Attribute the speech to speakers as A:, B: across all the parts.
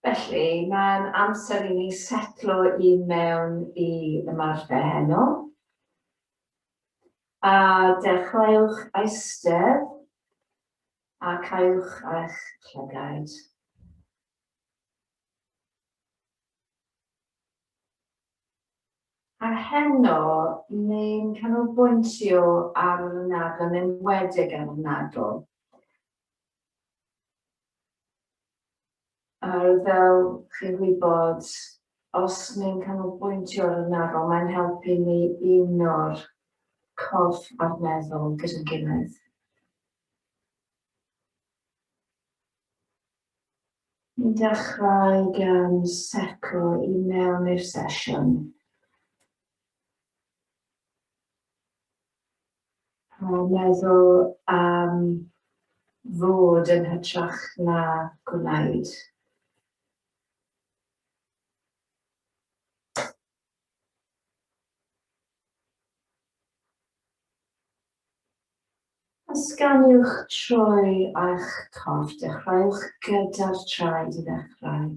A: Felly, mae'n amser i ni setlo i mewn i ymarfer heno. A dechreuwch eistedd a caewch eich llygaid. A heno, ni'n canolbwyntio ar yr anadl, yn enwedig ar yr anadl. A fel chi'n gwybod, os ni'n canolbwyntio ar yr anadl, mae'n helpu ni uno'r corff a'r meddwl gyda'n gilydd. Ni'n dechrau gan setlo i mewn i'r sesiwn. A meddwl am fod yn hytrach na gwneud. A sganiwch trwy eich corff. Dechreuwch gyda'r traed i ddechrau.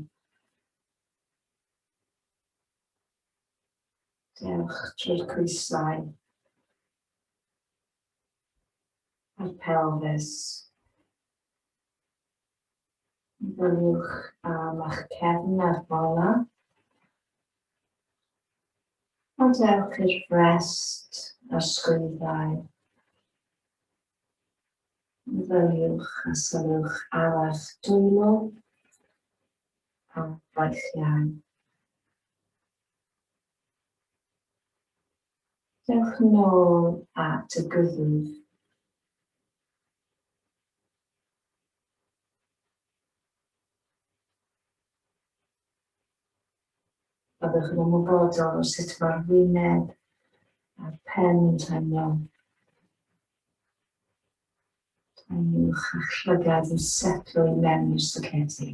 A: Dewch trwy'r coesau a'r pelfis. Meddyliwch am eich cefn a'r bola. A dewch i'r frest a'r sgwyddau. Meddyliwch a sylwch ar eich dwylo a breichiau. Dewch nôl at y gwddf. Byddwch yn ymwybodol o sut mae'r wyneb a'r pen yn teimlo. Teimlwch a'ch llygad yn setlo i mewn i'r socedi.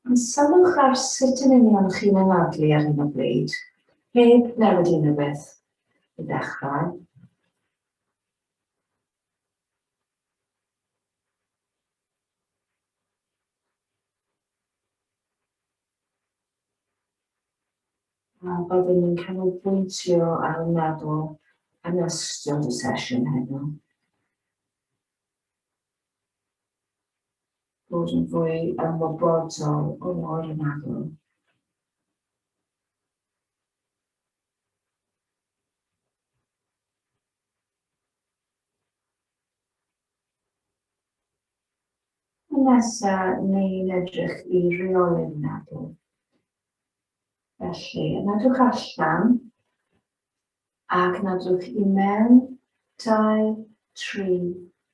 A: Ond sylwch ar sut yn union chi'n anadlu ar hyn o bryd, heb newid unrhyw beth i ddechrau. A byddwn ni'n canolbwyntio ar y meddwl yn ystod y sesiwn heno. Bod yn fwy ymwybodol o'r anadl. Nesa, ni'n edrych i reoli'r anadl. Felly, anadlwch allan Ac anadlwch i mewn, 2, 3,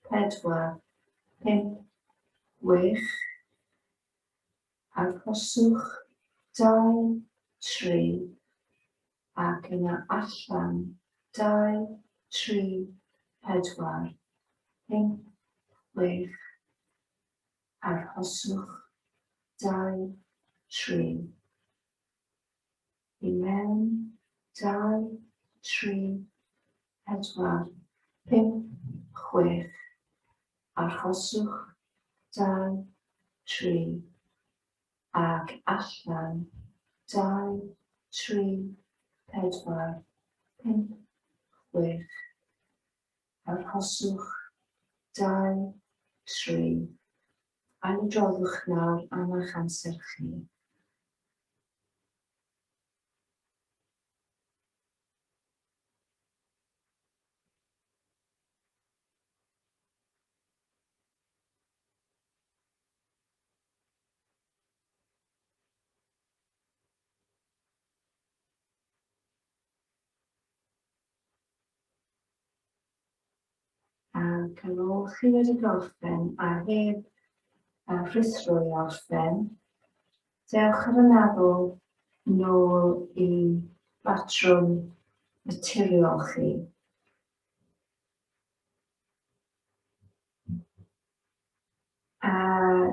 A: 4, 5, 6. Arhoswch, 2, 3, ac yna allan, 2, 3, 4, 5, 6. Arhoswch, 2, 3. I mewn, 2, 3, 4, 5, 6. Arhoswch, 2, 3, ac allan, 2, 3, 4, 5, 6. Arhoswch, 2, 3. Ailadroddwch nawr am eich amser chi. Ac ar ôl chi wedi gorffen a heb rhuthro i orffen, dewch ar y meddwl nôl i batrwm naturiol chi. A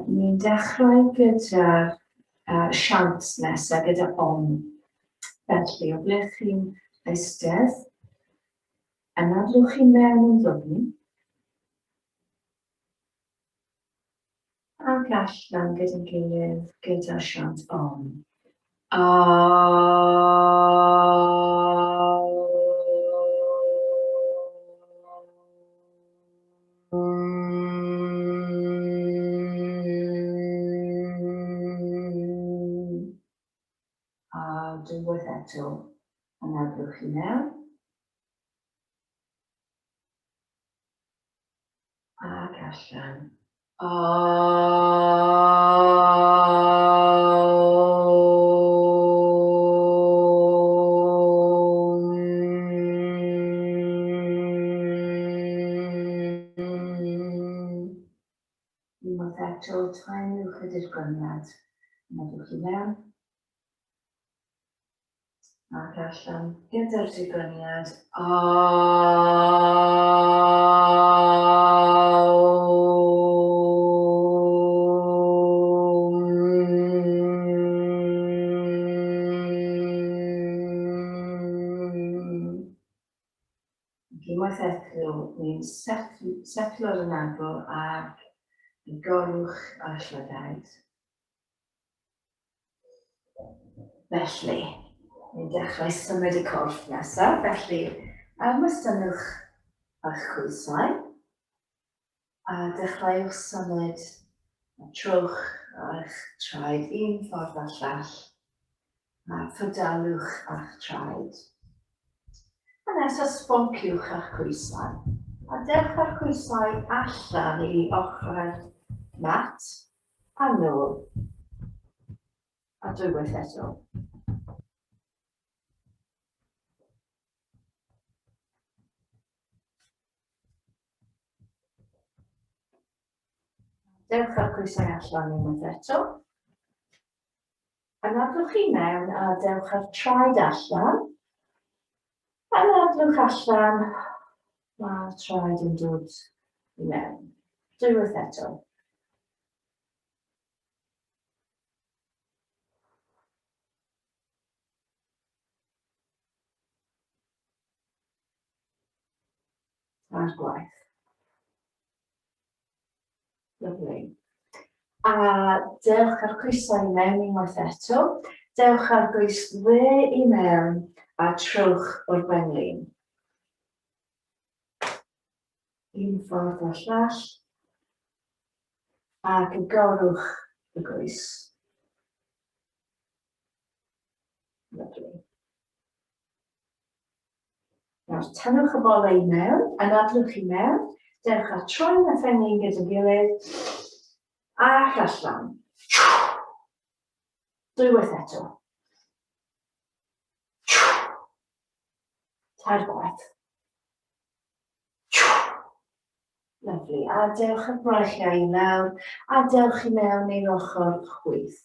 A: ni'n dechrau gyda'r siant nesaf, gyda om. Felly, o ble chi'n eistedd? Anadlwch i mewn yn ddwfn. Ac allan gyda'n gilydd gyda siant om. A dwywaith eto, anadlwch i mewn. Ac allan. Unwaith eto, taenwch y dirgryniad. Anadlwch i mewn. Ac allan gyda'r digyniad. Unwaith eto, ni'n setlo'r anadl ac y golwch a'r llygaid. Felly, ni'n dechrau symud y corff nesaf, felly ymestynwch eich coesau a dechreuwch symud a trowch eich traed un ffordd a'r llall a phedalwch a'ch traed. A nesaf sbonciwch a'ch coesau a dewch â'r coesau allan i ochrau'r mat A nôl. A dwywaith eto. Dewch â'r coesau allan unwaith eto. Anadlwch i mewn a dewch â'r traed allan. Anadlwch allan, mae'r traed yn dod i mewn. Dwywaith eto. A'r gwaith. Lyfli. A dewch â'r coesau i mewn unwaith eto. Dewch â'r goes dde i mewn a trowch o'r benglin. Un ffordd a'r llall. Ac agorwch y goes. Lyfli. Nawr, tynnwch y bolau i mewn, anadlwch i mewn, dewch â troen a phenglin gyda'i gilydd, ac allan. Dwywaith eto. Tair gwaith. Lyfli. A dewch y breichiau i lawr, a dewch i mewn i'r ochr chwith.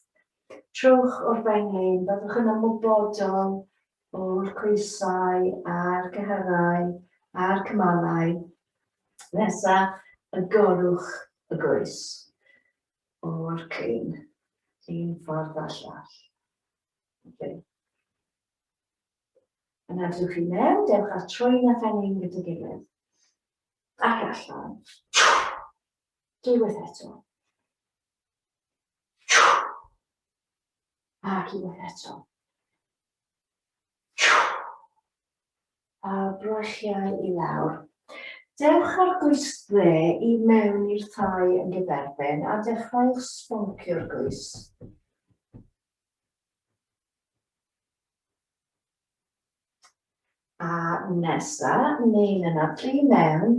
A: Trowch o'r benglin, byddwch yn ymwybodol o'r coesau a'r cyhyrau a'r cymalau. Nesa, agorwch y goes o'r clun, un ffordd a'r llall. Okay. Anadlwch i mewn, dewch â'r trwyn a phenglin gyda gilydd. Ac allan. Dwywaith eto. Ac unwaith eto. A breichiau i lawr. Dewch â'r gwys dde i mewn i'r thai yn gyferbyn a dechreuwch sboncio'r gwys. A nesa, ni'n anadlu i mewn,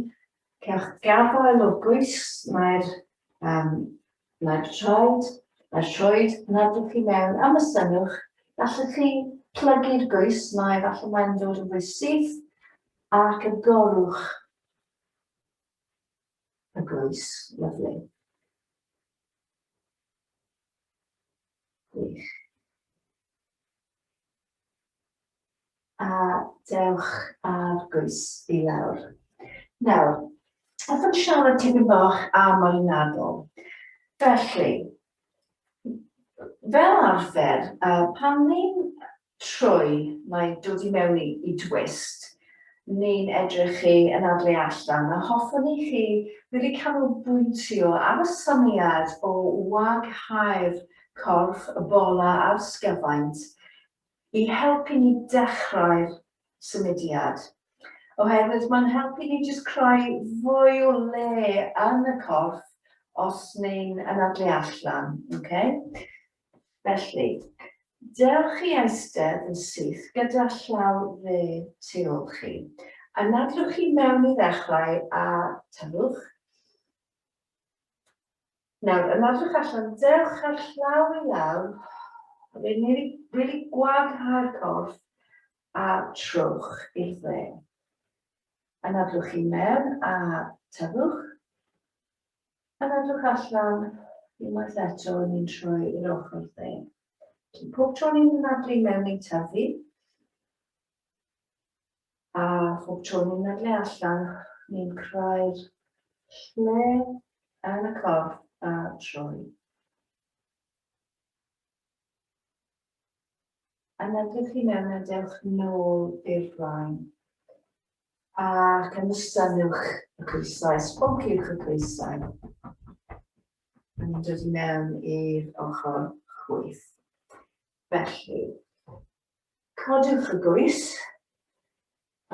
A: cewch gafael o gwys, mae'r um, mae'r traed, mae'r troed, anadlwch i mewn, am ystynwch, gallwch chi plygu'r gwys, mae falle mae'n dod yn fwy syth, ac agorwch y gwys, lyfli. Gwych. A dewch â'r gwys i lawr. Nawr, hoffwn siarad tipyn bach am yr anadl. Felly, fel arfer, uh, pan ni'n troi, mae'n dod i mewn i, i twist, ni'n edrych chi anadlu allan, a hoffwn i chi rili canolbwyntio ar y syniad o waghau'r corff, y bola a'r sgyfaint i helpu ni dechrau'r symudiad. Oherwydd mae'n helpu ni jyst creu fwy o le yn y corff os ni'n anadlu allan. Okay? Felly, dewch i eistedd yn syth gyda llaw dde tu ôl chi. Anadlwch chi mewn i ddechrau a tyfwch. Nawr, anadlwch allan, dewch â'r llaw i lawr, a fe'n really, really gwaghau'r corff a trowch i'r dde. Anadlwch chi mewn a tyfwch. Anadlwch allan, unwaith eto, ni'n troi i'r ochr dde. Felly, pob tro ni'n anadlu mewn ni'n tyfu, a phob tro ni'n anadlu allan, ni'n creu'r lle yn y corff a troi. Anadlwch i mewn a dewch nôl i'r flaen. Ac ymestynwch y coesau, sbonciwch y coesau. A ni'n dod i mewn i'r ochr chwith. Felly, codwch y goes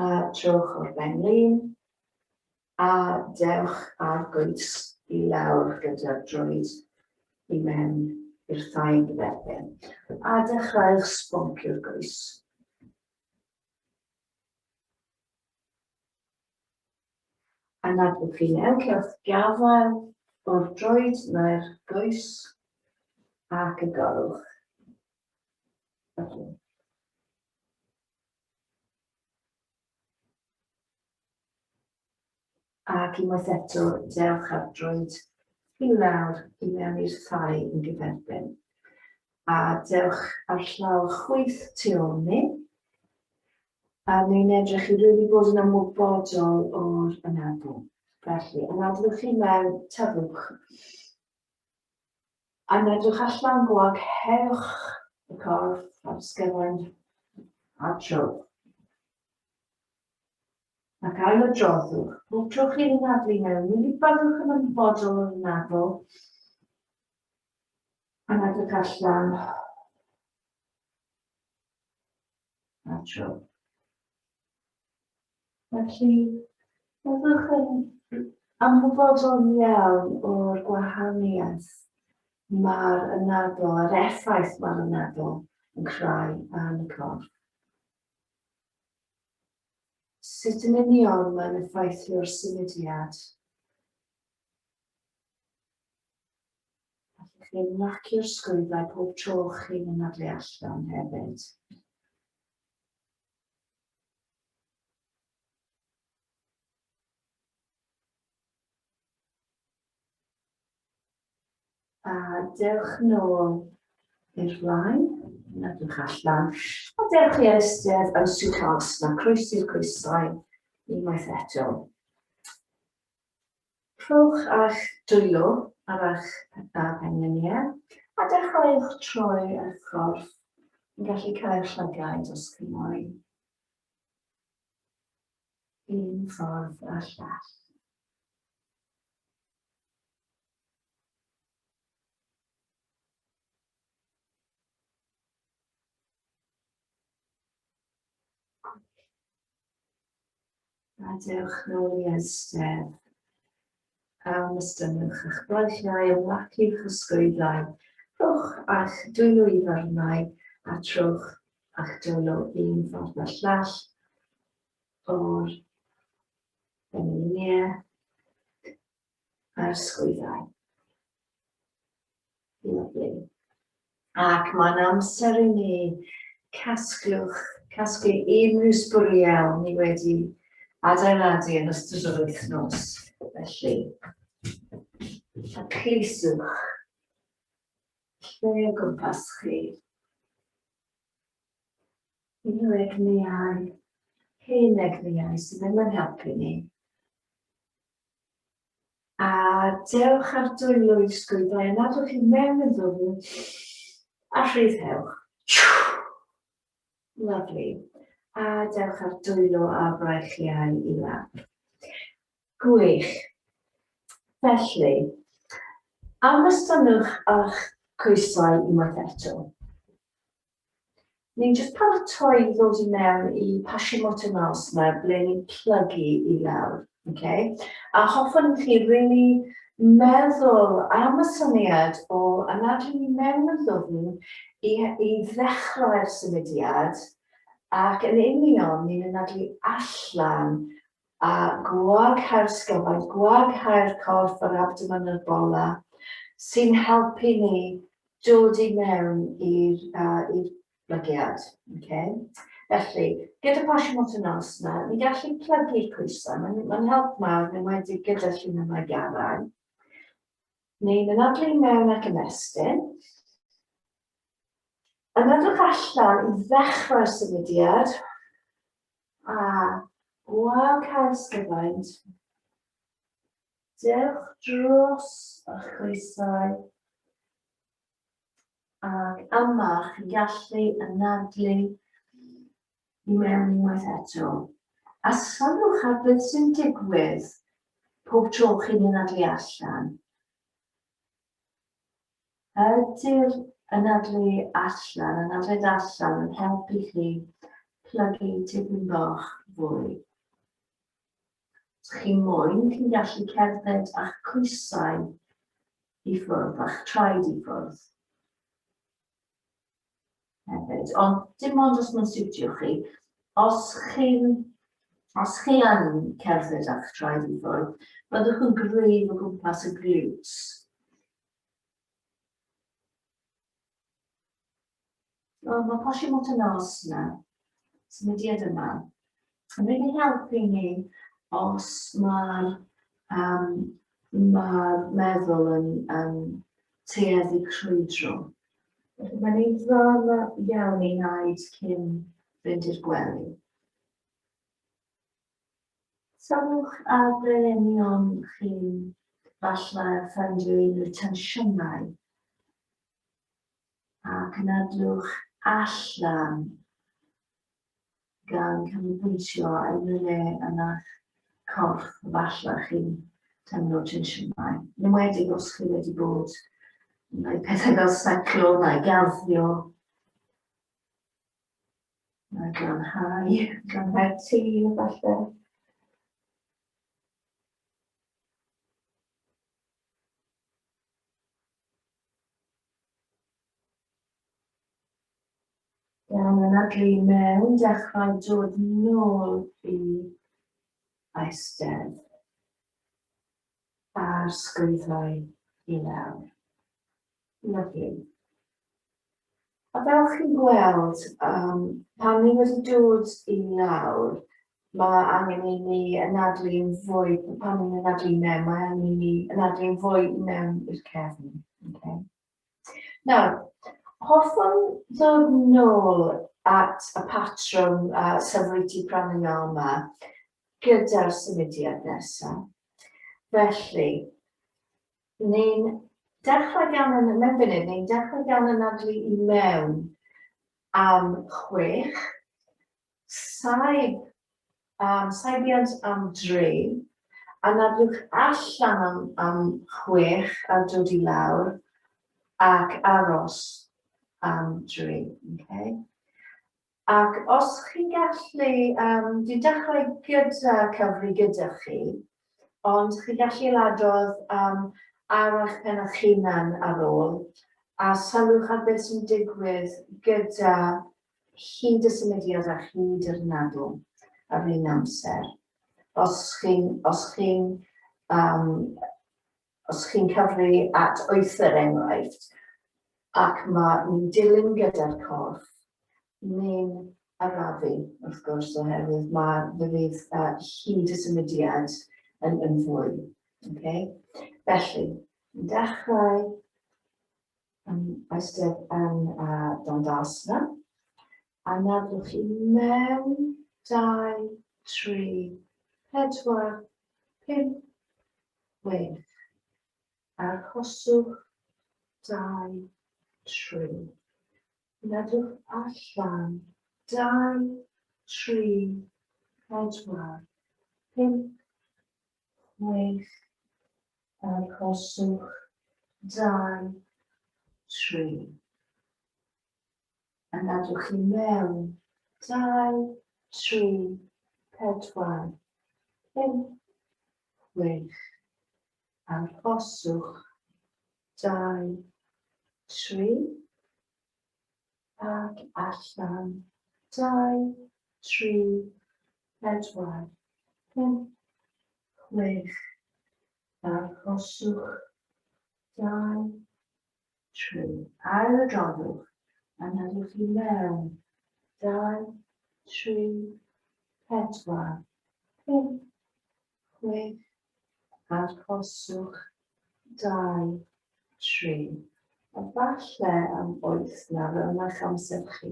A: a trowch o'r ben lin a dewch â'r goes i lawr gyda'r droed i mewn i'r thaen gyferbyn. A dechreuwch sboncio'r goes. Anadlwch i mewn, cewch gafael o'r droed neu'r goes ac agorwch. Lovely. Ac unwaith eto, dewch â'r droed i lawr i mewn i'r thai yn gyferbyn. A dewch â'r llaw chwith tu ôl ni. A ni'n edrych i rili bod yn ymwybodol o'r anadl. Felly, anadlwch i mewn, tyfwch. Anadlwch allan, gwaghewch y corff a'r sgyfaint a trowch. Ac ailadroddwch, pob tro chi'n anadlu mewn, rili byddwch yn ymwybodol o'r anadl. Anadlwch allan. A tro. Felly, byddwch yn ymwybodol iawn o'r gwahaniaeth mae'r anadl a'r effaith mae'r anadl yn creu ar y corff. Sut yn union mae'n effeithio'r symudiad? Allwch chi ymlacio'r sgwyddau pob tro chi'n anadlu allan hefyd. A dewch nôl i'r flaen, anadlwch allan, a dewch i eistedd yn Sukhasana, croesi'r coesau unwaith eto. Rhowch eich dwylo ar eich pengliniau a dechreuwch troi eich corff yn gallu cau'r llygaid os chi moyn. Un ffordd a'r llall. A dewch nôl i eistedd. Ymestynwch eich breichiau, ymlaciwch ysgwyddau. Rhowch eich dwylo i fyrnau a trowch eich dwylo un ffordd a'r llall o'r bengliniau a'r sgwyddau. Lyfli. Ac mae'n amser i ni casglwch, casglu unrhyw sbwriel ni wedi adeiladu yn ystod yr wythnos. Felly, tacluswch lle o gwmpas chi. Unrhyw egnïau, hen egnïau sydd ddim yn helpu ni. A dewch ar dwylo i'r sgwyddau a nadwch chi mewn yn ddwfn a rhyddhewch. Lovely. A dewch â'r dwylo a breichiau i lawr. Gwych. Felly, amestynwch eich coesau unwaith eto. Ni'n jyst paratoi i ddod i mewn i Paschimottanasana ble ni'n plygu i lawr. Okay? A hoffwn i chi really meddwl am y syniad o anadlu i mewn yn ddwfn i, i ddechrau'r symudiad ac yn union ni'n anadlu allan a gwaghau'r sgyfaint, gwaghau'r corff, yr abdomen a'r bola, sy'n helpu ni dod i mewn i'r uh, blygiad. Okay? Felly, gyda Paschimottanasana, ni'n gallu plygu'r pwysau. Mae'n ma help mawr, yn enwedig gyda llinynnau garau. Ni'n anadlu mewn ac ymestyn. Anadlwch allan i ddechrau'r symudiad. A gwag cael sgyfaint. Dewch dros eich coesau. Ac yma chi'n gallu anadlu i mewn unwaith eto. A sylwch ar beth sy'n digwydd pob tro chi'n anadlu allan. Ydy'r anadlu allan, anadled allan yn helpu chi plygu tipyn bach fwy? Os chi moyn, chi'n gallu cerdded a'ch coesau i ffwrdd, a'ch traed i ffwrdd hefyd. Ond dim ond os mae'n siwtio chi. Os chi'n os chi yn cerdded a'ch traed i ffwrdd, byddwch yn gryf o gwmpas y glutes. Wel, mae Paschimottanasana, symudiad yma, yn rili helpu ni os mae'r um, mae'r meddwl yn, yn tueddu crwydro. Felly mae'n ein dda iawn i wneud cyn fynd i'r gwely. Sylwch ar ble union chi'n falle ffeindio unrhyw tensiynau ac anadlwch allan gan canolbwyntio ar unrhyw le yn eich corff falle chi'n teimlo tensiynau. Yn enwedig os chi wedi bod yn gwneud pethau fel seiclo neu garddio. Mae glanhau, glanhau'r tŷ falle. Gan anadlu mewn, dechrau dod nôl i eistedd a'r sgwyddau i lawr. Lyfli. A fel chi'n gweld, um, pan ni wedi dod i lawr, mae angen i ni anadlu'n fwy, pan ni'n anadlu mewn, mae angen i ni anadlu'n fwy i mewn i'r cefn. Okay. Nawr, hoffwn ddod nôl at y patrwm Savriti Pranayama gyda'r symudiad nesaf. Felly, Ni'n dechrau gan yn, mewn funud, ni'n dechrau gan anadlu i mewn am chwech, saib, um, saibiant am dri, anadlwch allan am, am chwech a dod i lawr ac aros am dri. Okay? Ac os chi'n gallu, um, dwi'n dechrau gyda cyfri gyda chi, ond chi'n gallu ailadrodd um, ar eich pen eich hunan ar ôl, a sylwch ar beth sy'n digwydd gyda hyd y symudiad a hyd yr anadl ar un amser. Os chi'n os chi'n um, os chi'n cyfri at wyth er enghraifft, ac mae ni'n dilyn gyda'r corff, ni'n arafu, wrth gwrs, oherwydd mae fe fydd uh, hyd y symudiad yn, yn fwy. Okay? Felly, yn dechrau yn eistedd yn uh, Dandasana, anadlwch i mewn, 2, 3, 4, 5, 6. Arhoswch, 2, 3. Anadlwch allan, 2, 3, 4, 5, 6, arhoswch, 2, 3. Anadlwch i mewn, 2, 3, 4, 5, 6. Arhoswch, 2, 3. Ac allan, 2, 3, 4, 5, 6. Arhoswch, 2, 3. Ailadroddwch, anadlwch i mewn, 2, 3, 4, 5, 6, arhoswch, 2, 3. A falle am wyth nawr, fel yma'ch amser chi.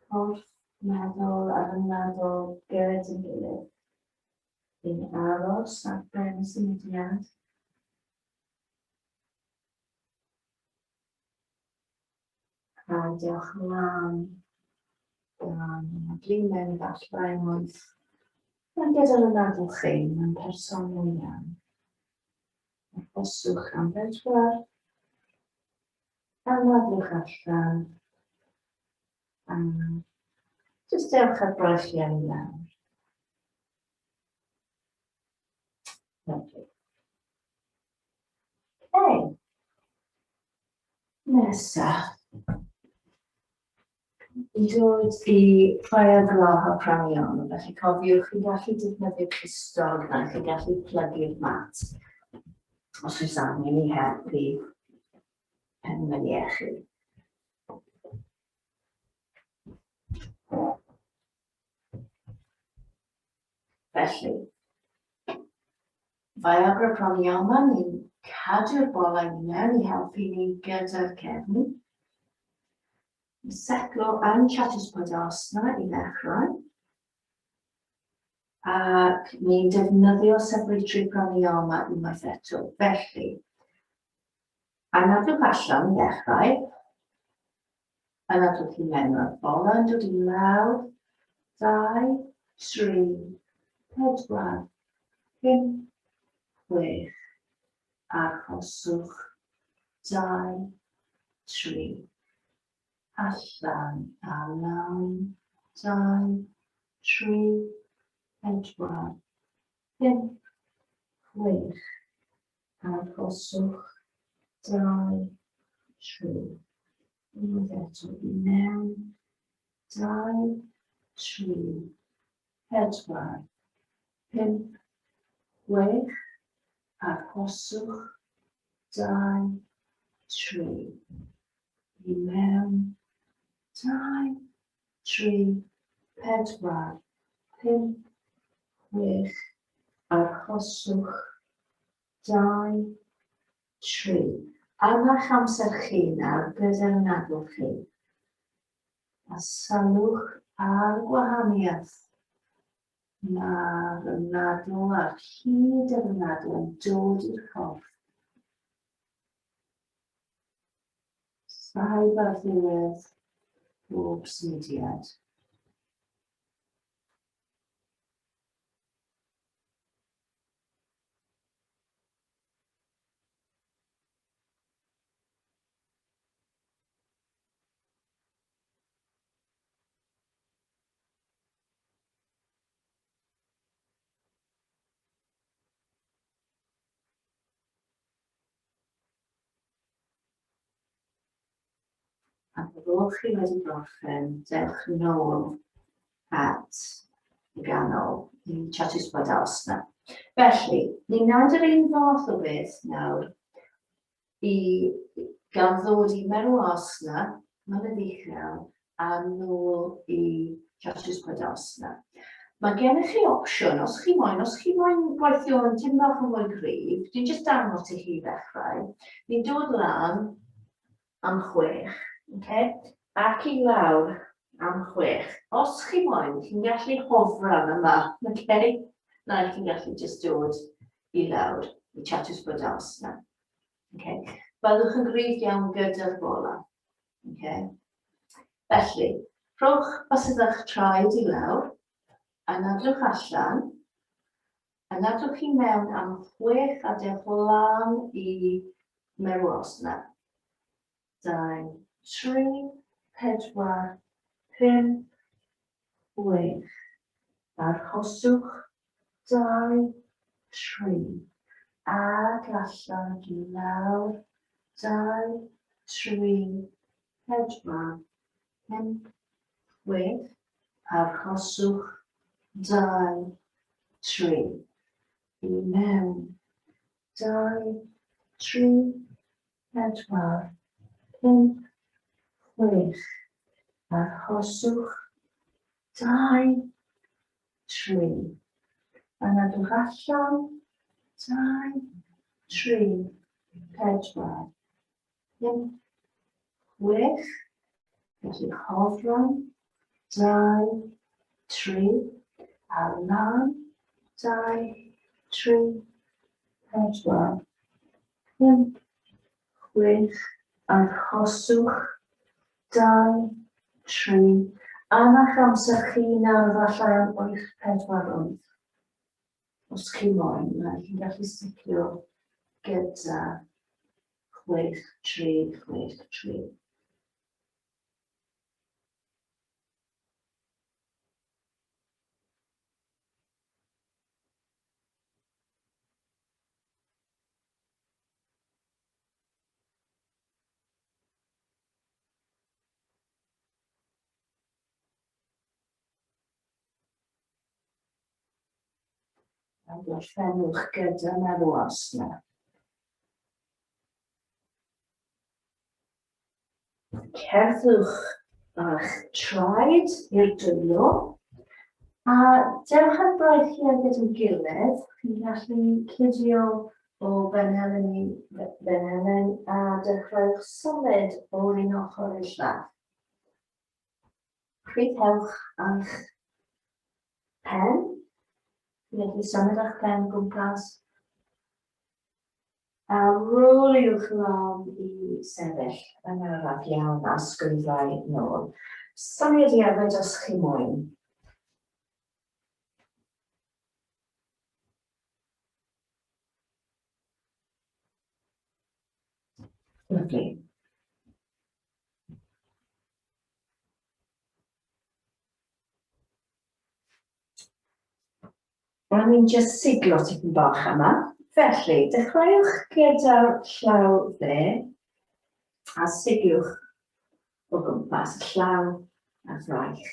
A: Corff, meddwl a'r anadl gyda'n gilydd. Yn aros ar ben y symudiad. A dewch lan gan anadlu mewn efallai am wyth. Mae'n gyda'r anadl chi, mae'n personol iawn. Arhoswch am bedwar. Anadlwch allan. A jyst dewch â'r breichiau i lawr. Lovely. Okay. Nesa. I dod i Prayagraha Pranayama, felly cofiwch chi'n gallu defnyddio clustog a chi'n gallu plygu'r mat os oes angen i helpu penmyniau chi. Felly, Viagra Pranayama, ni'n cadw'r bolau i mewn i helpu ni gyda'r cefn. Setlo yn Chatuspadasana i ddechrau. Ac ni'n defnyddio Savitri Pranayama unwaith eto. Felly, anadlwch allan i ddechrau. Anadlwch i mewn o'r bola yn dod i lawr. 2, 3, 4, 5, 6. Arhoswch. 2, 3. Allan a lan. 2, 3, 4, 5, 6. Arhoswch. 2, 3. Unwaith eto i mewn. 2, 3, 4, 5, 6. Arhoswch. 2, 3. I mewn. 2, 3, 4, 5, 6. Arhoswch. 2, 3. Yma'ch amser chi nawr gyda'r anadl chi. A sylwch ar gwahaniaeth. Mae'r anadl a'r hyd yr anadl yn dod i'r corff. Saib ar ddiwedd bob symudiad. A ar ôl chi wedi gorffen, dewch nôl at y ganol i Chatuspadasana. Felly, ni'n gwneud yr un fath o beth nawr i gan ddod i Merwasana, mynydd uchel, a nôl i Chatuspadasana. Mae gennych chi opsiwn, os chi moyn, os chi moyn gweithio yn tipyn bach yn fwy gryf, dwi'n jyst dangos i chi i ddechrau, ni'n dod lan am chwech, okay? Ac i lawr am chwech. Os chi moyn, chi'n gallu hofran yma, okay? Na, chi'n gallu jyst dod i lawr i Chatuspadasana. Okay. Byddwch yn gryf iawn gyda'r bola. Okay. Felly, rhowch bysedd eich traed i lawr, anadlwch allan, anadlwch i mewn am chwech a dewch lan i Merwosna. 2, 3, 4, 5, 6. Arhoswch, 2, 3. Ac allan i lawr, 2, 3, 4, 5, 6. Arhoswch, 2, 3. I mewn, 2, 3, 4, 5, 6. Arhoswch. 2, 3. Anadlwch allan. 2, 3, 4, 5, 6. Felly hofran. 2, 3. A lan. 2, 3, 4, 5, 6, arhoswch, 2, 3, am eich amser chi nawr efallai am 8, 4, 8. Os chi moyn, mae chi'n gallu sticio gyda 6, 3, 6, 3. A gorffennwch gyda Merwasna. Cerddwch â'ch traed i'r dwylo a dewch â'r breichiau gyda'n gilydd. Chi'n gallu cydio o ben Helen i ben Helen a dechreuwch symud o'r un ochr i'r llall. Rhyddhewch â'ch pen. Chi'n gallu symud â'ch pen gwmpas. A roliwch lan i sefyll yn araf iawn a sgwyddau nôl. Syniad i yfed os chi moyn. Lovely. A ni'n jyst siglo tipyn bach yma. Felly, dechreuwch gyda'r llaw dde a sigliwch o gwmpas y llaw a'r fraich.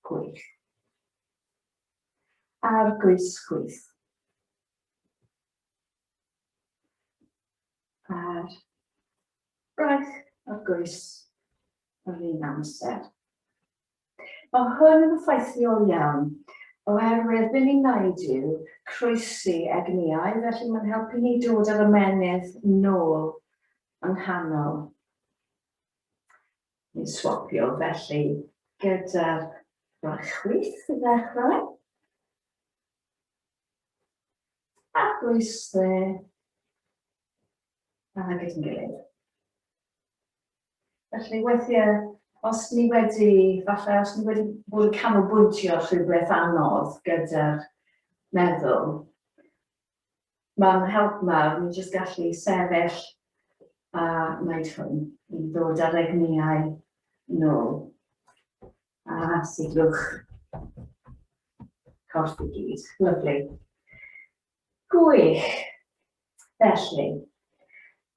A: Gwych. A'r gwys chwith. A'r braich a'r gwys yr un amser. Mae hwn yn effeithiol iawn, oherwydd be ni'n wneud yw croesi egnïau, felly mae'n helpu ni dod â'r ymennydd nôl yng nghanol. Ni'n swapio felly gyda'r braich chwith i ddechrau. A gwys dde. A gyda'n gilydd. Felly weithiau, os ni wedi, falle os ni wedi bod yn canolbwyntio ar rhywbeth anodd gyda'r meddwl, mae'n help mawr, ni'n jyst gallu sefyll a wneud hwn i ddod â'r egnïau nôl. A siglwch corff i gyd. Lyfli. Gwych. Felly,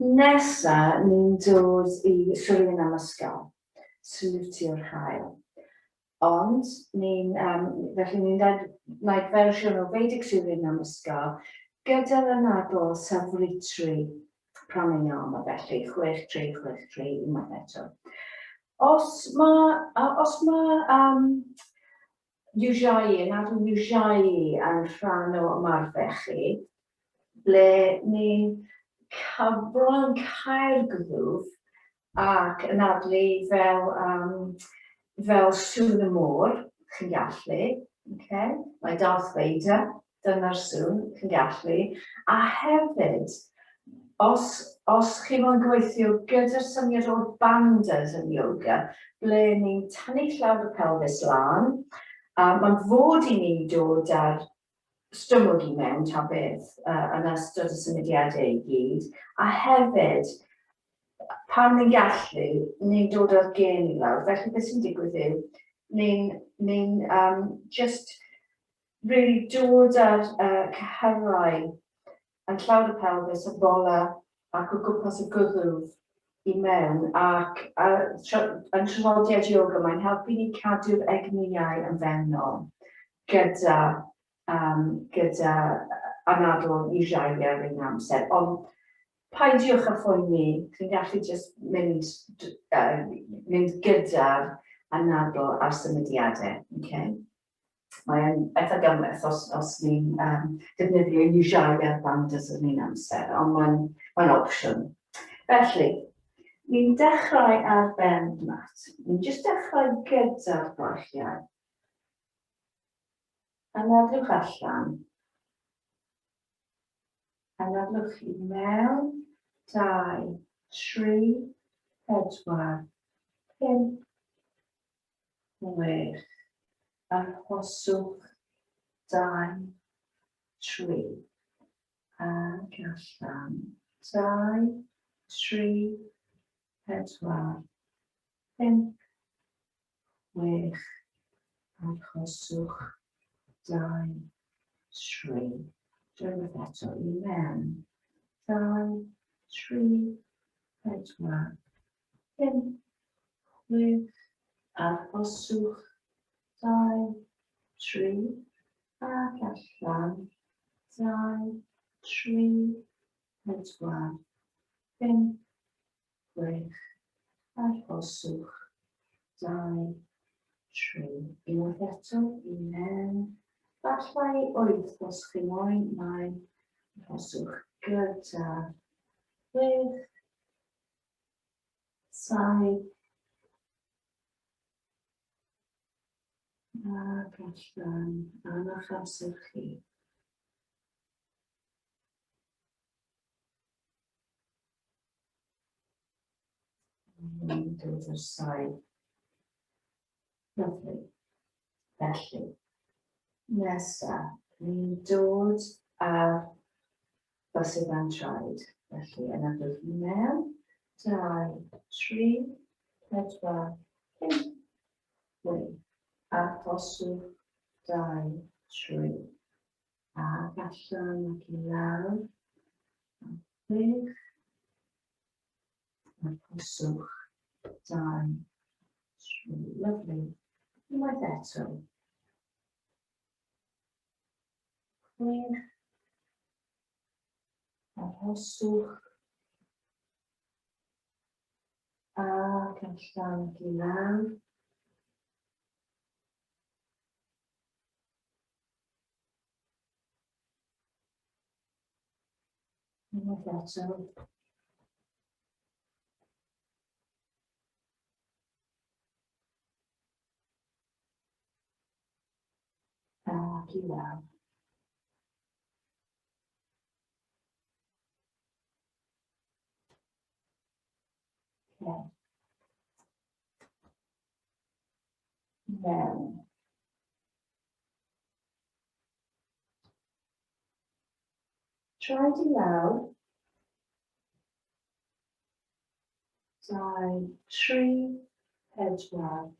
A: nesa ni'n dod i Surya Namaskar, saliwtio'r haul. Ond ni'n, um, felly ni'n gwneud fersiwn o Vedic Surya Namaskar gyda'r anadl Savritri Pranayama, felly 6, 3, 6, 3 unwaith eto. Os mae, os mae um, Ujjayi, yn adl Ujjayi yn rhan o ymarfer chi, ble ni'n bron cau'r gwddf ac yn adlu fel, um, fel sŵn y môr, chi'n gallu. Okay? Mae Darth Vader, dyna'r sŵn, chi'n gallu. A hefyd, Os, os chi moyn gweithio gyda'r syniad o'r bandas yn yoga, ble ni'n tynnu llawr y pelfis lan, a mae'n fod i ni dod â'r stumog i mewn ta beth uh, yn ystod y symudiadau i gyd, a hefyd pan ni'n gallu, ni'n dod â'r gen i lawr. Felly beth sy'n digwydd yw, ni'n ni um, just really dod â'r uh, cyhyrau yn llawr y pelfis, y bola ac o gwmpas y gwddf i mewn ac uh, yn traddodiad yoga mae'n helpu ni cadw'r egnïau yn fewnol gyda, um, gyda anadl Ujjayi ar un amser. Ond peidiwch â phoeni, chi'n gallu just mynd, uh, mynd gyda'r anadl a'r symudiadau. Okay? Mae'n eitha gymhleth os, os ni'n um, defnyddio Ujjayi a'r bandas yr un amser, ond mae'n mae opsiwn. Felly, ni'n dechrau ar ben mat. Ni'n jyst dechrau gyda'r breichiau. Anadlwch allan. Anadlwch i mewn. 2, 3, 4, 5, 6. Arhoswch. 2, 3. Ac allan. 2, 3, 4, 5, 6. Arhoswch. 2, 3. Unwaith eto i mewn. 2, 3, 4, 5, 6. Arhoswch. 2, 3. Ac allan. 2, 3, 4, 5, 6, arhoswch, 2, 3, unwaith eto, i mewn, fallai 8 os chi moyn, 9, arhoswch gyda 6, 7, ac allan, am eich amser chi. Ni'n dod ar saib. Lyfli. Felly, nesa, ni'n dod ar bysedd a'n traed. Felly, yna dod i mewn. 2, 3, 4, 5, 6. Arhoswch 2, 3. Ac allan ac i lawr. A chwech. Arhoswch. 2, 3. Lyfli. Unwaith eto. 6. Arhoswch. Ac allan ac i lawr. Unwaith eto. Ac i lawr. Okay. Mewn. Traed i lawr. 2, 3, 4,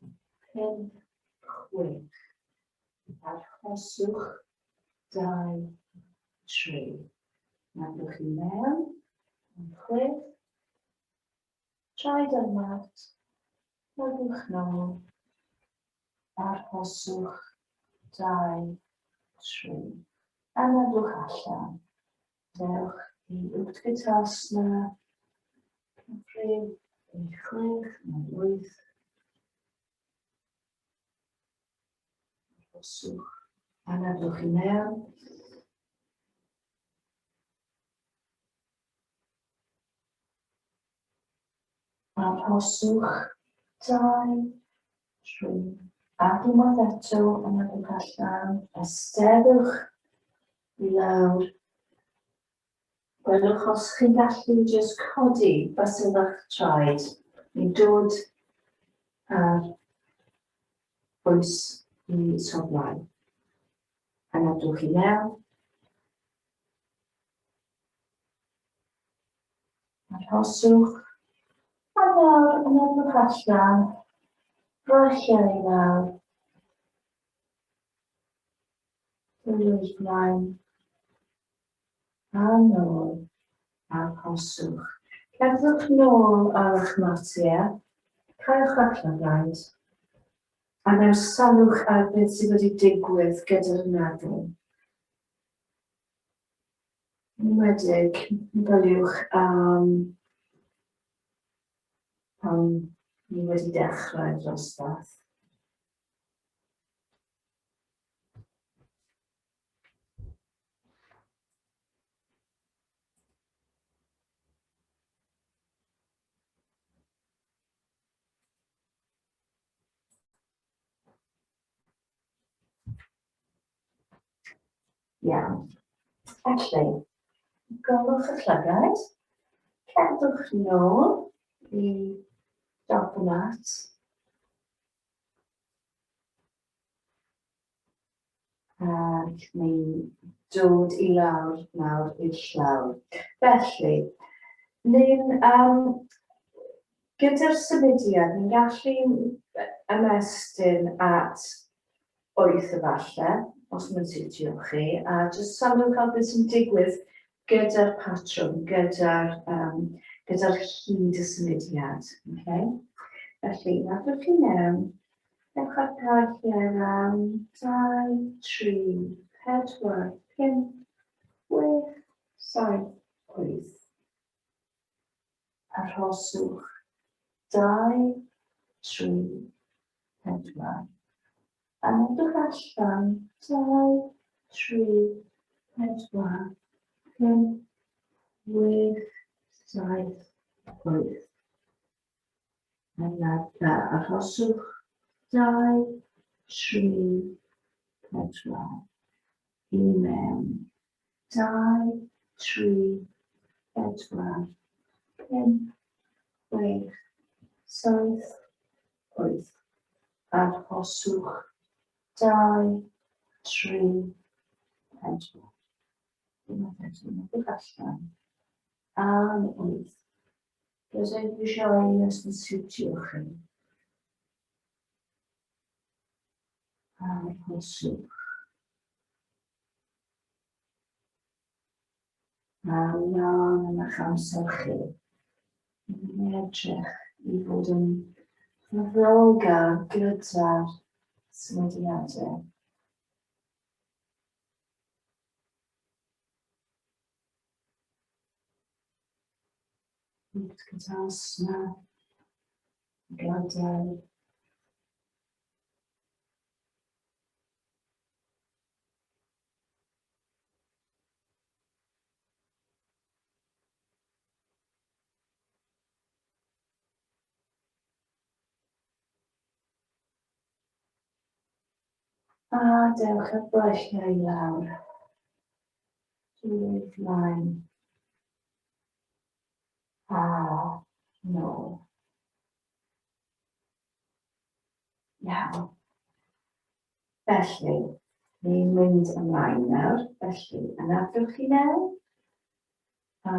A: 5, 6. Arhoswch. 2, 3. Nadwch i mewn. 6. Traed ar mat. Nadwch nôl. Arhoswch. 2, 3. Anadlwch allan. Dewch i Utkatasana. Cyfrif i 6 neu 8. Arhoswch. Anadlwch i mewn. Arhoswch. 2, 3. Ac unwaith eto, anadlwch allan. Esteddwch i lawr. Gwelwch os chi'n gallu jyst codi bysedd a'ch traed. Ni'n dod ar bwys i soflau. Anadlwch i mewn. Arhoswch. A nawr, anadlwch allan. Breichiau i lawr. Dwylo i'r blaen. A nôl. Arhoswch. Cerddwch nôl ar eich matiau. Caewch eich llygaid. A nawr sylwch ar beth sydd wedi digwydd gyda'r anadl. Yn enwedig, meddyliwch am pan ni wedi dechrau'r dosbarth. Iawn. Felly, golwch y llygaid, cerddwch nôl i dop y mat. Ac ni'n dod i lawr nawr i'r llawr. Felly, ni'n, um, gyda'r symudiad, ni'n gallu ymestyn at 8 efalle, os mae'n siwtio chi, a jyst sylwch ar beth sy'n digwydd gyda'r patrwm, gyda'r um, gyda hyd y symudiad. Okay? Felly, nadwch chi mewn, ewch ar breichiau round, 2, 3, 4, 5, 6, 7, 8. Arhoswch. 2, 3, 4. Anadlwch allan. 2, 3, 4, 5, 6, 7, 8. Yna arhoswch. 2, 3, 4. I mewn. 2, 3, 4, 5, 6, 7, 8. Arhoswch. 2, 3, 4. Unwaith eto, nodwch allan. Am 8. Gyda'i bwysau os yn siwtio chi. Arhoswch. A lan yn eich amser chi. Mae'n edrych i fod yn fyfyrgar gyda'r symudiadau. Utkatasana, gadael. A dewch y breichiau i lawr. Drwy'r flaen. A nôl. Iawn. Felly, ni'n mynd ymlaen nawr. Felly, anadlwch chi mewn. 8.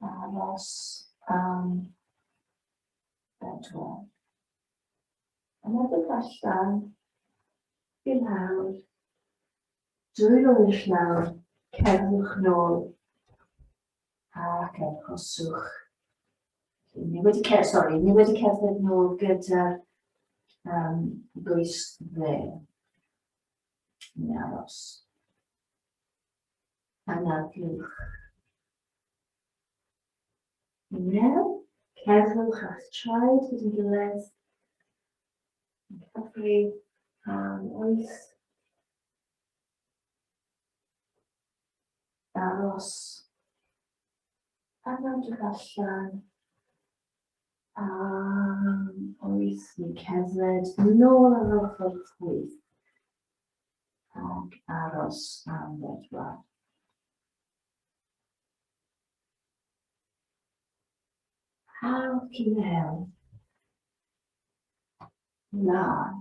A: Aros am 4. Anadlwch allan i lawr. Dwylo i'r llawr, cerddwch nôl ac arhoswch. Ni wedi cer sori, ni wedi cerdded nôl gyda'r goes dde. Ni aros. Anadlwch. I mewn, cerddwch a'ch traed gyda'n gilydd. Cyfri am 8. Aros. Anadlwch allan. Am 8. Ni'n cerdded nôl ar ochr chwith. Ac aros am bedwar. Hawdd i mewn. Lan.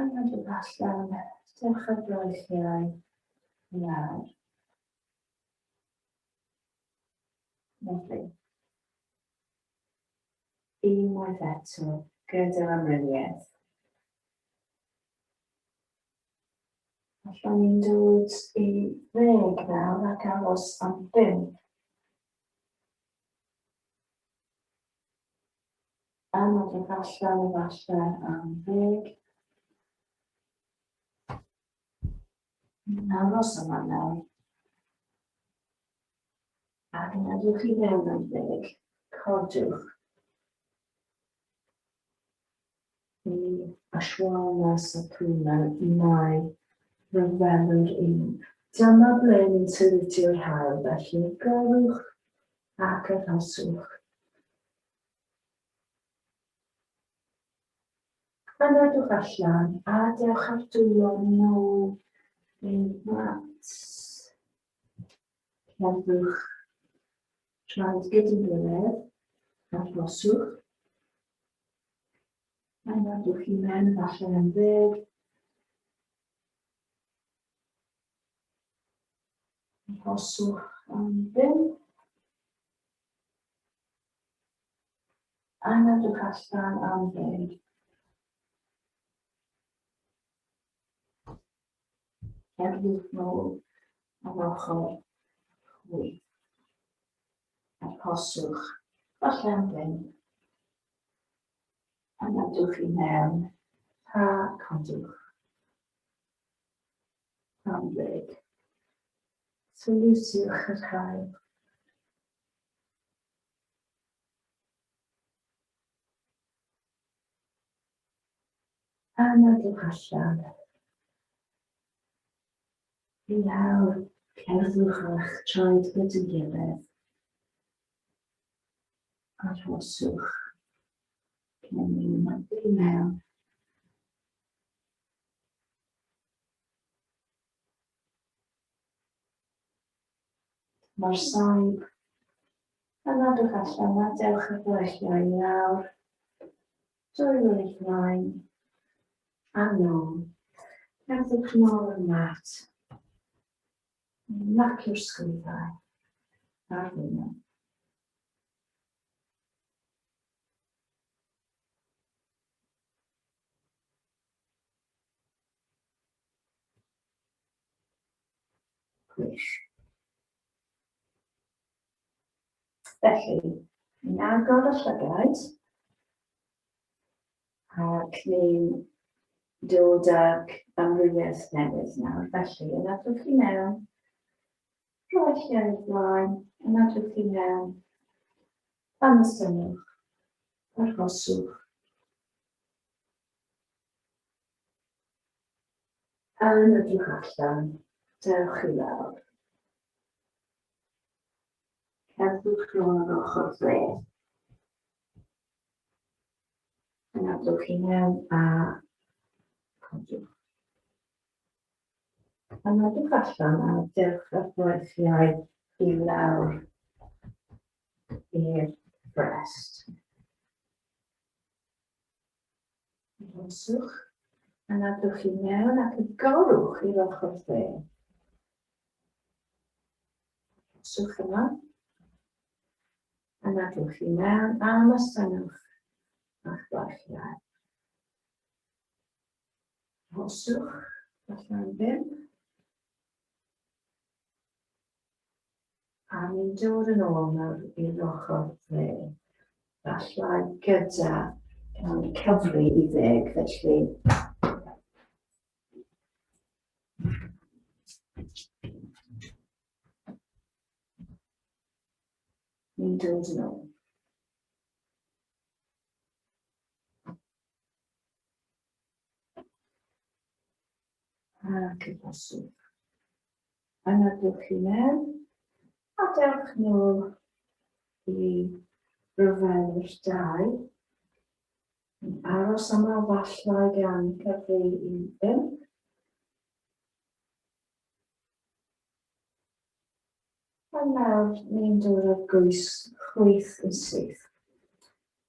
A: Yna dod allan, dewch â'r breichiau lawr. Lyfli. Unwaith eto, gyda'r amrywiaeth. Allan ni'n dod i ddeg nawr ac aros am bump. Anadlwch allan efallai am ddeg. Aros yma nawr. Ac anadlwch i mewn am ddeg. Codwch. I Ashwana Sapuna neu Ryfelwr un. Dyma ble ni'n sylutio'r haul, felly gorwch ac arhoswch. Anadlwch allan a dewch â'r dwylo nôl i'r mat. Cerddwch traed gyda'n gilydd, arhoswch. Anadlwch i mewn ac allan am ddeg. Arhoswch am bump. Anadlwch allan am ddeg. Cerddwch nôl ar ochr chwith. Arhoswch falle am bump. Anadlwch i mewn a codwch. Am ddeg. Sylwsiwch yr haul. Anadlwch allan. I lawr, cerddwch â'ch traed gyda'n gilydd. Arhoswch cyn i anadlu mewn. Mae'r saib. Anadlwch allan a dewch y breichiau i lawr. Dwylo i'ch flaen. A nôl. Cerddwch nôl i'r mat. Lacio'r sgwyddau. A'r ddwylo. Gwych. Felly, ni'n agor y llygaid ac ni'n dod ag amrywiaeth newydd nawr. Felly, anadlwch chi mewn, rhoi lle'r flaen, anadlwch chi mewn, ymestynwch, arhoswch. Anadlwch allan, dewch i lawr. Cerddwch nôl ar ochr dde. Anadlwch i mewn a codwch. Anadlwch allan a dewch â'r breichiau i lawr i'r brest. Arhoswch, anadlwch i mewn ac agorwch i'r ochr dde. Arhoswch yma. Anadlwch i mewn a ymestynwch a'ch breichiau. Arhoswch, allan bump. A ni'n dod yn ôl nawr i'r ochr dde. Falle gyda cyfri i ddeg, felly ni'n dod yn ôl. Ac y bosib. Anadlwch i mewn a dewch nôl i Rhyfelwr 2. Yn aros yma falle gan cyfri i 5. A nawr ni'n dod â'r gwys chwith yn syth.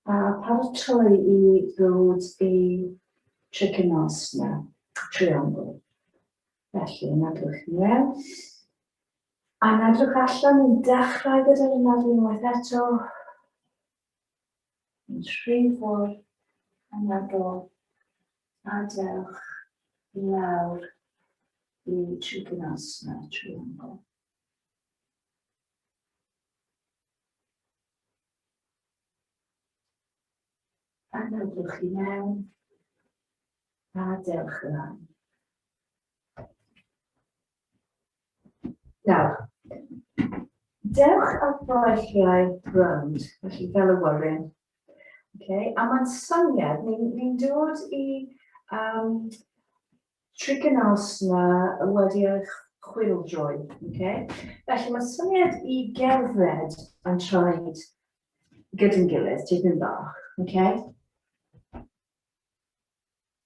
A: A paratoi i ddod i Trikonasana, triongl. Felly, anadlwch i mewn. Anadlwch allan, ni'n dechrau gyda'r anadlu unwaith eto. Yn rhifo'r anadl a dewch i lawr i Trikonasana, triongl. Anadlwch i mewn a dewch lan. Nawr, dewch â'r breichiau rownd, felly fel y wyrin. Okay? A mae'n syniad, ni'n ni dod i um, Trikonasana wedi ei chwyldroi. Okay? Felly mae'n syniad i gerdded yn traed gyda'n gilydd, tipyn bach. Okay?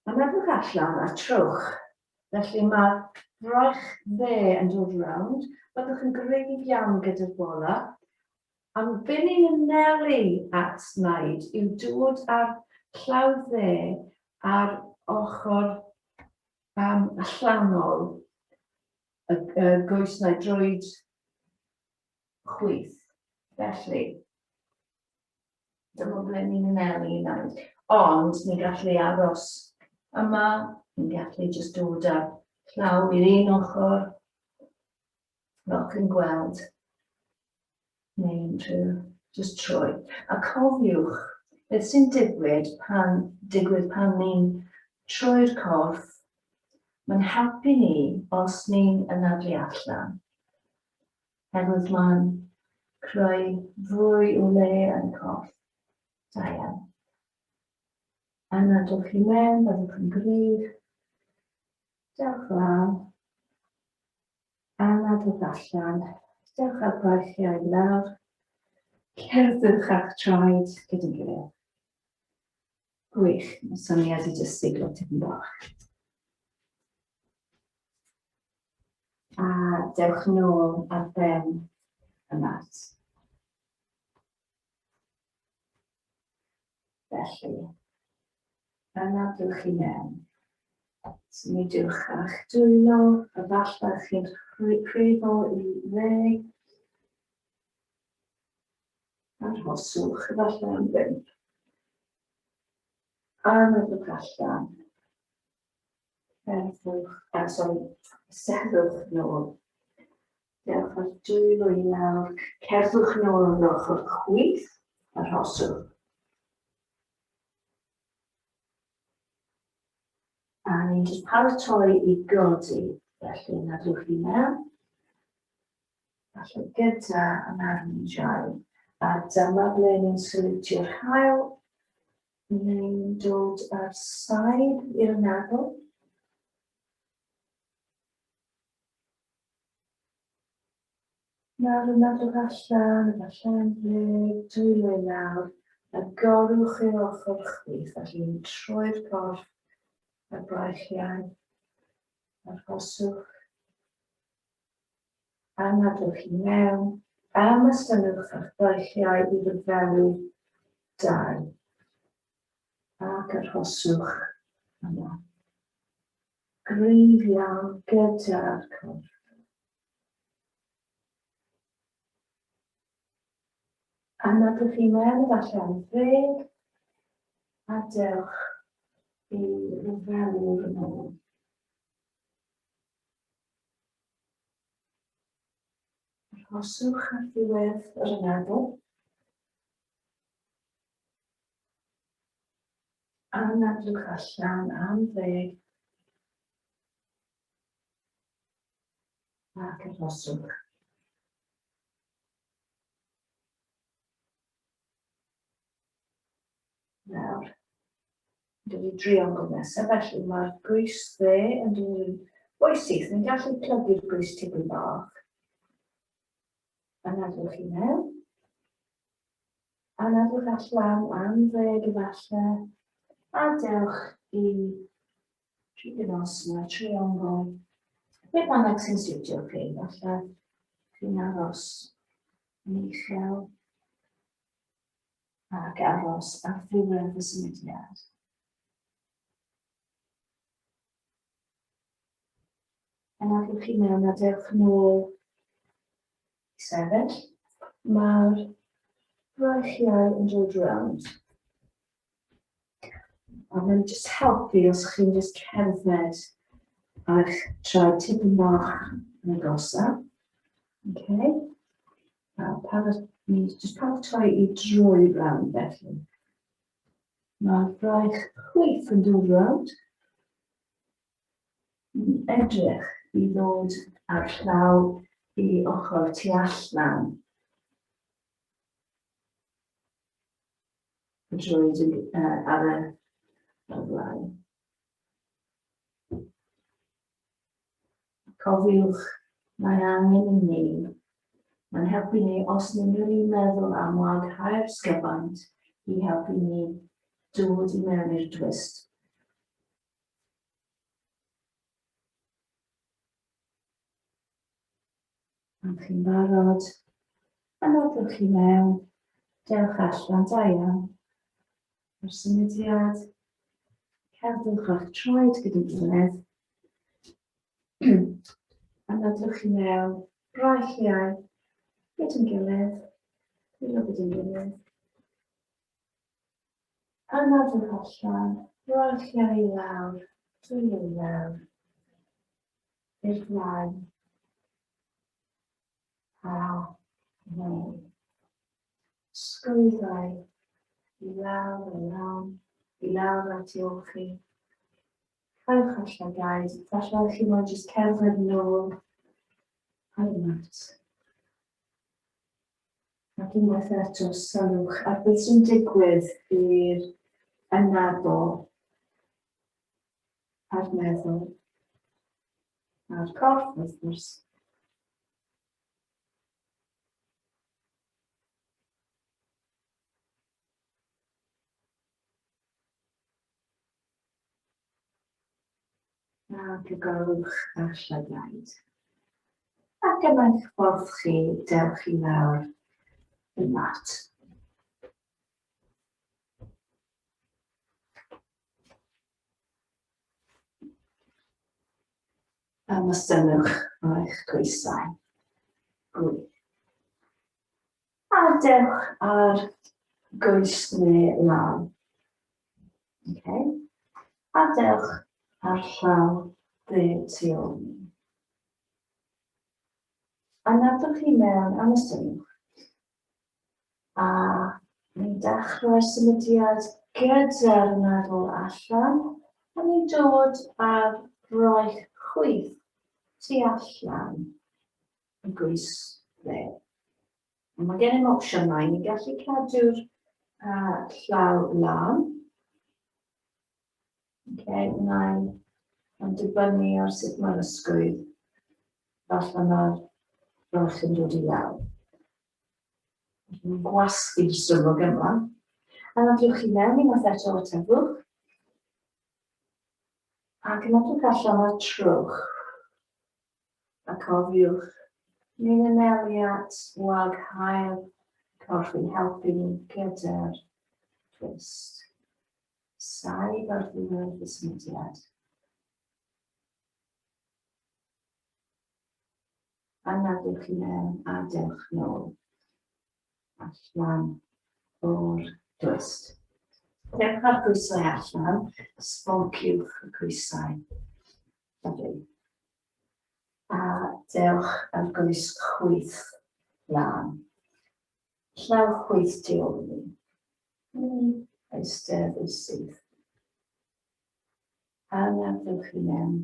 A: Anadlwch allan a trowch. Felly mae'r fraich dde yn dod rownd. Byddwch yn gryf iawn gyda'r bola. A be ni'n anelu at wneud yw dod â'r llaw dde ar ochr um, allanol y, y goes neu droed chwith. Felly, Dyma ble ni'n anelu i wneud. Ond ni'n gallu aros yma, ni'n gallu jyst dod â llaw i'r un ochr, fel chi'n gweld, neu unrhyw, jyst troi. A cofiwch, beth sy'n digwydd pan, digwydd pan ni'n troi'r corff, mae'n helpu ni os ni'n anadlu allan. Herwydd mae'n creu fwy o le yn y corff. Da iawn. Anadlwch i mewn, byddwch yn gryf. Dewch lan. Anadlwch allan. Dewch â'r breichiau i lawr. Cerddwch â'ch traed gyda'n gilydd. Gwych, mae syniad i jyst siglo tipyn bach. A dewch nôl ar ben y mat. Felly, anadlwch i mewn. Symudiwch â'ch dwylo, efallai chi'n rhifo i ddeg. Arhoswch efallai am bump. Anadlwch allan. Cerddwch, sorry, seddwch nôl. Dewch â'r dwylo i lawr, cerddwch nôl ar ochr chwith, arhoswch. A ni'n jyst paratoi i godi, felly anadlwch i mewn. Falle gyda anadl A dyma ble ni'n salutio'r haul. Ni'n dod â'r saib i'r anadl. Nawr anadlwch allan, efallai yn ddeg, dwylo i lawr, a gorwch i'r ochr chwith, felly ni'n troi'r corff a'r breichiau, arhoswch. Anadlwch i mewn, ymestynnwch eich breichiau i ryfelu dau ac arhoswch yma. Gryf iawn gyda'r corff. Anadlwch i mewn efallai am ddeg a dewch i ryfelwr yn ôl. Arhoswch ar ddiwedd yr anadl. Anadlwch allan am ddeg. Ac arhoswch. Nawr, dod i driongl nesaf, felly mae'r gwys dde yn dod yn fwy syth. Ni'n gallu plygu'r gwys tipyn bach. Anadlwch i mewn. Anadlwch allan am ddeg efallai, a dewch i Trigonosma, triongl, be bynnag sy'n siwtio chi, falle chi'n aros yn uchel ac aros ar ddiwedd y symudiad. Anadlwch chi mewn a dewch nôl i sefyll. Mae'r breichiau yn dod rownd. A mae'n just helpu os chi'n just cerdded a'ch traed tipyn bach yn agosaf. Okay. A para, ni just paratoi i droi rownd felly. Mae'r braich chwith yn dod rownd. Ni'n edrych i ddod â'r llaw i ochr tu allan y droed yn, uh, ar y, ar y blaen. Cofiwch, mae angen i ni, mae'n helpu ni os ni'n rili meddwl am waghau'r sgyfaint i helpu ni dod i mewn i'r twist. Pan chi'n barod, anadlwch chi mewn, dewch allan, da iawn. Mae'r symudiad, cerddwch â'ch traed gyda'i gilydd. Anadlwch chi mewn, brachiau gyda'n gilydd, dwylo gyda'n gilydd. Anadlwch allan, brachiau i lawr, dwylo i lawr, i'r blaen, a nôl. Sgwyddau i lawr a lawr, i lawr a tu ôl chi. Caewch y llygaid, falle chi moyn jyst cerdded nôl ar y mat. Ac unwaith eto, sylwch ar beth sy'n digwydd i'r anadl a'r meddwl a'r corff, wrth gwrs. Ac y golwch a'r llygaid. Ac yn eich ffordd chi, dewch i lawr y mat. Ymestynwch eich coesau. Gwych. A dewch ar goes neu law. Okay. A dewch ar llaw dde tu ôl ni. Anadlwch i mewn am ystyriwch. A ni'n dechrau'r symudiad gyda'r anadl allan. A ni'n dod ar fraich chwith tu allan y gwys dde. Mae gennym opsiynau, ni'n gallu cadw'r llaw lan. Okay, mae'n ma dibynnu ar sut mae'r ysgwydd. Falle mae'r braich yn dod i lawr. Mae'n gwasgu'r stumog yma. Anadlwch chi mewn unwaith eto o tefwch. Ac anadlwch allan ar trwch. A cofiwch, ni'n anelu at wag hael corff i'n helpu ni gyda'r twist. Saib ar ddiwedd y symudiad. Anadlwch i mewn a dewch nôl allan o'r twist. Dewch â'r pwysau allan, sbonciwch y coesau. Lyfli. A dewch â'r goes chwith lan. Llaw chwith tu ôl i ni. Ni eistedd yn syth. Anadlwch i mewn.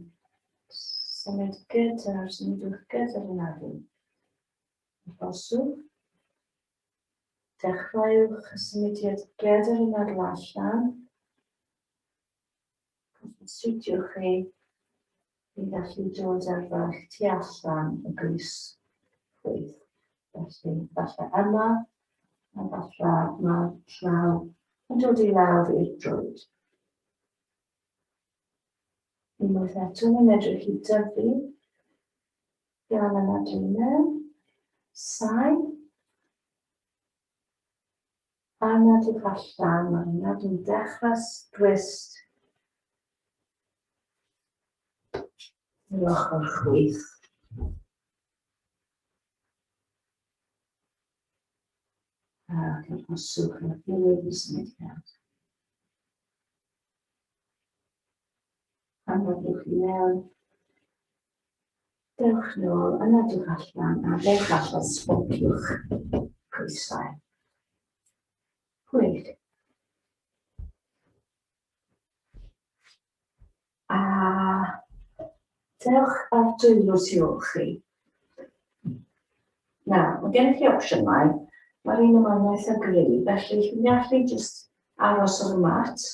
A: Symud gyda'r, symudwch gyda'r anadl. Arhoswch. Dechreuwch y symudiad gyda'r anadl allan. Os siwtio chi, ni'n gallu dod ar fach tu allan y gwys chwith. Felly, falle yma, A falle mae'r llaw yn dod i lawr i'r droed. Unwaith eto, ni'n edrych i dyfu gan anadlu mewn. Sain. Anadlwch allan, mae'r anadl yn dechrau twist i'r ochr chwith. Ac arhoswch ar ddiwedd y symudiad. Anadlwch i mewn. Dewch nôl, anadlwch allan, a dewch allan, sbonciwch coesau. Gwych. A dewch â'r dwylo tu ôl chi. Nawr, mae gennych chi opsiynau. Mae'r un yma'n eitha gry, felly chi'n gallu jyst aros ar y mat.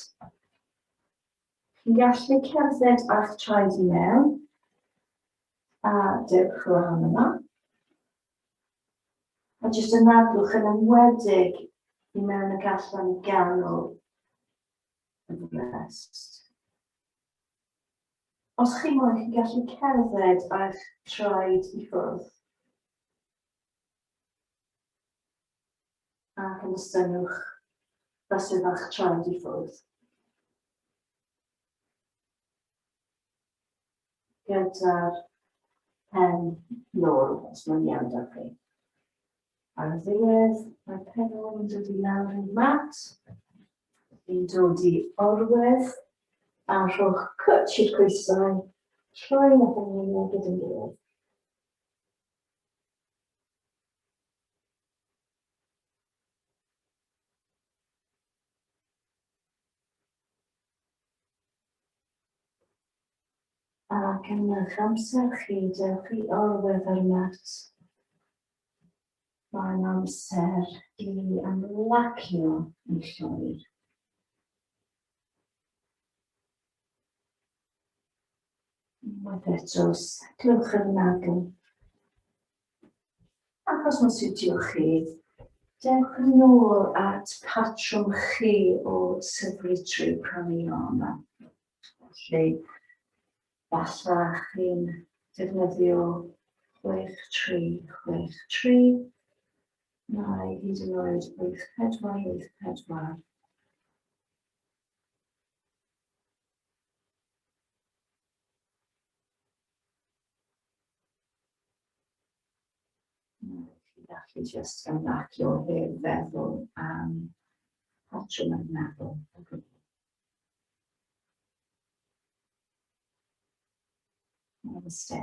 A: Chi'n gallu cerdded â'ch traed i mewn a dewch lan yma. A jyst anadlwch yn enwedig i mewn ac allan i ganol y brest. Os chi moyn, chi'n gallu cerdded â'ch traed i ffwrdd. Ac ymestynnwch bysedd a'ch traed i ffwrdd. Gyda'r pen nôl, os mae'n iawn da chi. Ar y ddiwedd, mae'r pen ôl yn dod i lawr i'r mat. Yn dod i orwedd a rhowch cwtsh i'r coesau, rhoi a pengliniau gyda'n gilydd. Ac yn eich amser chi, dewch i orwedd ar y mat. Mae'n amser i ymlacio yn llwyr. Unwaith eto, setlwch yr anadl. Ac os mae'n siwtio chi, dewch yn ôl at patrwm chi o Savitri Pranayama. Felly, falle chi'n defnyddio 6, 3, 6, 3, neu hyd yn oed 8, 4, 8, 4. Chi'n gallu jyst ymlacio heb feddwl am patrwm yn meddwl o gwbl. Namaste.